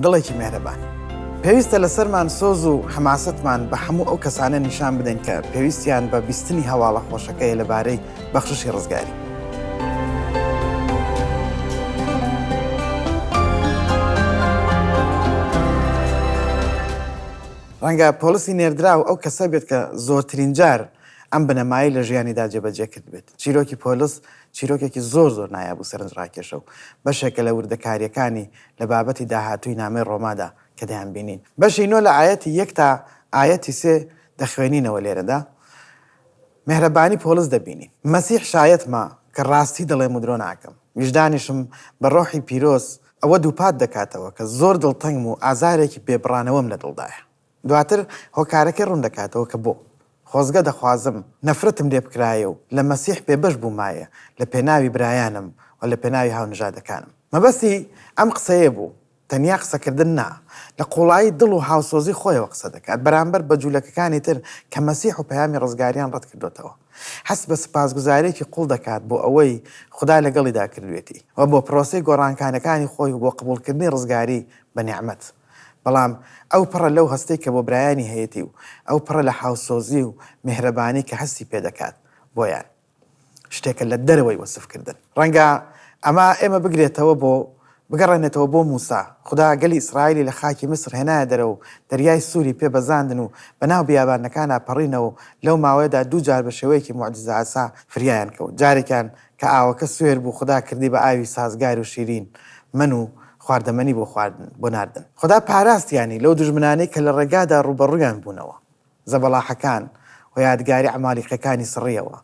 دڵێکی مێهرەبان. پێویستە لەسەرمان سۆز و حەماسەتمان بە هەموو ئەو کەسانە نیشان بدەین کە پێویستیان بە بیستنی هەواڵە خۆشەکەیە لەبارەی بەخششی ڕزگاری. ڕەنگە پۆڵسی نێردراو ئەو کەسە بێت کە زۆرترین جار ئەم بنەمایەی لە ژیانیدا جێبەجێ کردبێت. چیرۆکی پۆلس چیرۆکێکی زۆر زۆر نایاب و سەرنجڕاکێشە و بەشێکە لە وردەکارییەکانی لە بابەتی داهاتووی نامەی ڕۆمادا کە دەیانبینین. بەشی نۆ لە ئایەتی یەک تا ئایەتی سێ دەخوێنینەوە لێرەدا مێهرەبانی پۆڵس دەبینین. مەسیح شایەتمە کە ڕاستی دەڵێم و درۆ ناکەم. ویژدانیشم بە ڕۆحی پیرۆز ئەوە دووپات دەکاتەوە کە زۆر دڵتەنگم و ئازارێکی بێبڕانەوەم لە دڵدایە. دواتر هۆکارەکەی ڕوون دەکاتەوە کە بۆ. خۆزگە دەخوازم نەفرەتم لێ بکرایە و لە مەسیح بێبەش بوومایە لە پێناوی برایانم و لە پێناوی هاونەژادەکانم. مەبەستی ئەم قسەیە بوو، تەنیا قسەکردن نا، لە قووڵایی دڵ و هاوسۆزی خۆیەوە قسە دەکات بەرامبەر بە جوولەکەکانی تر کە مەسیح و پەیامی ڕزگاریان ڕەتکردۆتەوە. هەست بە سوپاسگوزارییەکی قووڵ دەکات بۆ ئەوەی خودا لەگەڵیدا کردوویەتی و بۆ پرۆسەی گۆڕانکانەکانی خۆی و بۆقبوڵکردنی ڕزگاری بە نیعمەت. بەڵام ئەو پڕە لەو هەستەی کە بۆ برایانی هەیەتی و ئەو پڕە لە هاوسۆزی و میهرەبانی کە هەستی پێ دەکات بۆیان. شتێکە لە دەرەوەی وەسفکردن. ڕەنگە ئەمە ئێمە بگرێتەوە بۆ بگەڕێنێتەوە بۆ موسا. خودا گەلی ئیسرائیلی لە خاکی میسر هێنایە دەرەوە و دەریای سووری پێ بەزاندن و بەناو بیابانەکانا پەڕینەوە و لەو ماوەیەدا دوو جار بە شێوەیەکی موعجیزەئاسا فریایان کەوت. جارێکیان کە ئاوەکە سوێر بوو خودا کردی بە ئاوی سازگار و شیرین مەن و خواردەمەنی بۆ خواردن بۆ ناردن. خودا پاراستیانی لەو دوژمنانەی کە لە ڕێگادا ڕووبەڕوویان بوونەوە. زەبەڵاحەکان و یادگاری عەمالیقەکانی سڕیەوە.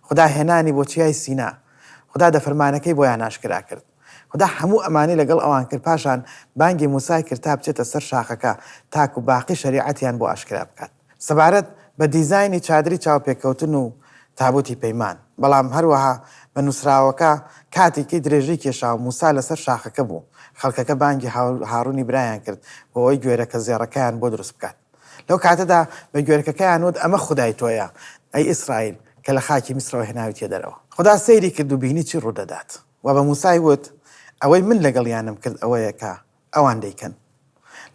خودا هێنانی بۆ چیای سینا. خودا دە فەرمانەکەی بۆیان ئاشکرا کرد. خودا هەموو ئەمانەی لەگەڵ ئەوان کرد پاشان بانگی موسای کرد تا بچێتە سەر شاخەکە تاکو باقی شەریعەتیان بۆ ئاشکرا بکات. سەبارەت بە دیزاینی چادری چاوپێکەوتن و تابوتی پەیمان. بەڵام هەروەها بە نووسراوەکە کاتێکی درێژەی کێشا و موسا لەسەر شاخەکە بوو، خەڵکەکە بانگی هاڕونی برایان کرد بۆ ئەوەی گوێرەکە زێڕەکەیان بۆ دروست بکات. لەو کاتەدا بە گوێرەکەکەیان وت، ئەمە خودای تۆیە، ئەی ئیسرائیل، کە لە خاکی میسرەوە هێناویتیە دەرەوە. خودا سەیری کرد و بینی چی ڕوودەدات و بە موسای وت، ئەوەی من لەگەڵیانم کرد ئەوەیە کە ئەوان دەیکەن.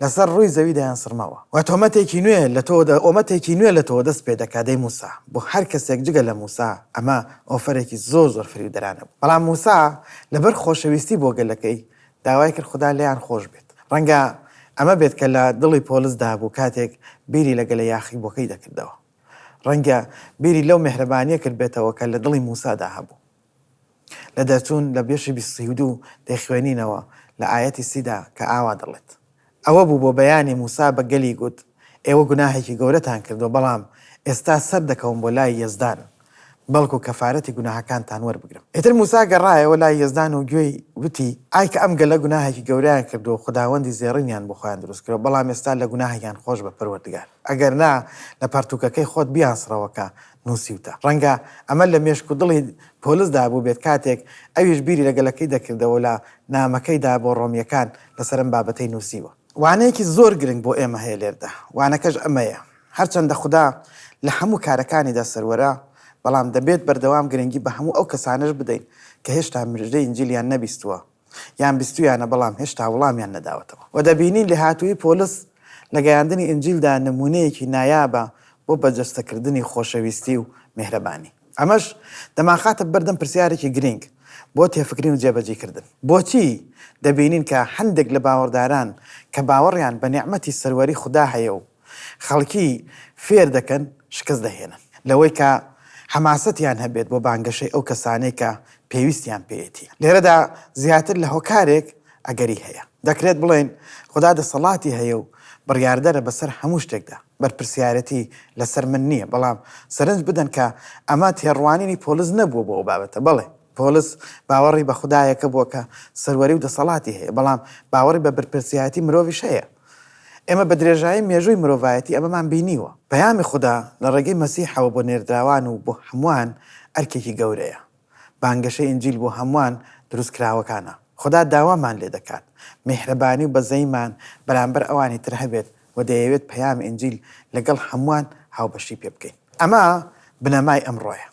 لەسەر ڕووی زەوی دەیانسڕمەوە. و تۆمەتێکی نوێ لە تۆ ئۆمەتێکی نوێ لە تۆوە دەست پێ دەکات، دەی موسا. بۆ هەر کەسێک جگە لە موسا، ئەمە ئۆفەرێکی زۆر زۆر فریودەرانە بوو. بەڵام موسا لەبەر خۆشەویستی بۆ گەلەکەی، داوای کرد خودا لێیان خۆش بێت. ڕەنگە ئەمە بێت کە لە دڵی پۆڵسدا بوو کاتێک بیری لە گەلە یاخیبووەکەی دەکردەوە. ڕەنگە بیری لەو میهرەبانییە کردبێتەوە کە لە دڵی موسادا هەبوو. لە دەرچوون لە بەشی 32 دەیخوێنینەوە لە ئایەتی سیدا کە ئاوا دەڵێت. ئەوە بوو بۆ بەیانی موسا بە گەلی گوت، ئێوە گوناهێکی گەورەتان کردووە، بەڵام ئێستا سەردەکەوم بۆ لای یەزدان، بەڵکو کەفارەتی گوناهەکانتان وەربگرم. ئیتر موسا گەڕایەوە لای یەزدان و گوێی وتی، ئای کە ئەم گەلە گوناهێکی گەورەیان کردووە و خوداوەندی زێڕینیان بۆ خۆیان دروستکردووە، بەڵام ئێستا لە گوناهیان خۆشبە پەروەردگار، ئەگەر نا لە پەڕتووکەکەی خۆت بیانسڕەوە کە نووسیوتە. ڕەنگە ئەمە لە مێشک و دڵی پۆلسدا بووبێت کاتێک ئەویش بیری لە گەلەکەی دەکردەوە و لە نامەکەیدا بۆ ڕۆمییەکان لەسەر ئەم بابەتەی نووسیوە. وانەیەکی زۆر گرنگ بۆ ئێمە هەیە لێردا، وانەکەش ئەمەیە، هەرچەندە خودا لە هەموو کارەکانیدا سەروەرە، بەڵام دەبێت بەردەوام گرنگی بە هەموو ئەو کەسانەش بدەین کە هێشتا مژدەی ئینجیلیان نەبیستووە، یان بیستوویانە بەڵام هێشتا وڵامیان نەداوەتەوە. وە دەبینین لێهاتوویی پۆلس لە گەیاندنی ئینجیلدا نموونەیەکی نایابە بۆ بەرجەستەکردنی خۆشەویستی و میهرەبانی. ئەمەش دەمانخاتە بەردەم پرسیارێکی گرینگ بۆ تێفکرین و جێبەجیکردن. بۆچی دەبینین کە هەندێک لە باوەڕداران کە باوەڕیان بە نیعمەتی سەروەری خودا هەیە و خەڵکی فێر دەکەن شکست دەهێنن لەوەی کە حەماسەتیان هەبێت بۆ بانگەشەی ئەو کەسانەی کە پێویستیان پێیەتی. لێرەدا زیاتر لە هۆکارێک ئەگەری هەیە. دەکرێت بڵێین خودا دەسەڵاتی هەیە و بڕیاردەرە بەسەر هەموو شتێکدا، بەرپرسیارێتی لەسەر من نییە، بەڵام سەرنج بدەن کە ئەمە تێڕوانینی پۆلس نەبووە بۆ ئەو بابەتە. بەڵێ، پۆلس باوەڕی بە خودایەکە بووە کە سەروەری و دەسەڵاتی هەیە، بەڵام باوەڕی بە بەرپرسیارێتی مرۆڤیش هەیە. ئێمە بە درێژایی مێژووی مرۆڤایەتی ئەمەمان بینیوە. پەیامی خودا لە ڕێگەی مەسیحەوە بۆ نێردراوان و بۆ هەمووان ئەرکێکی گەورەیە. بانگەشەی ئینجیل بۆ هەمووان دروستکراوەکانە. خودا داوامان لێ دەکات میهرەبانی و بەزەییمان بەرامبەر ئەوانی تر هەبێت و دەیەوێت پەیامی ئینجیل لەگەڵ هەمووان هاوبەشی پێ بکەین. ئەمە بنەمای ئەمڕۆیە.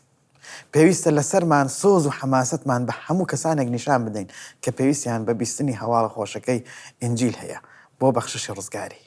پێویستە لەسەرمان سۆز و حەماسەتمان بە هەموو کەسانێک نیشان بدەین کە پێویستیان بە بیستنی هەواڵە خۆشەکەی ئینجیل هەیە. بۆ بەخششی ڕزگاری.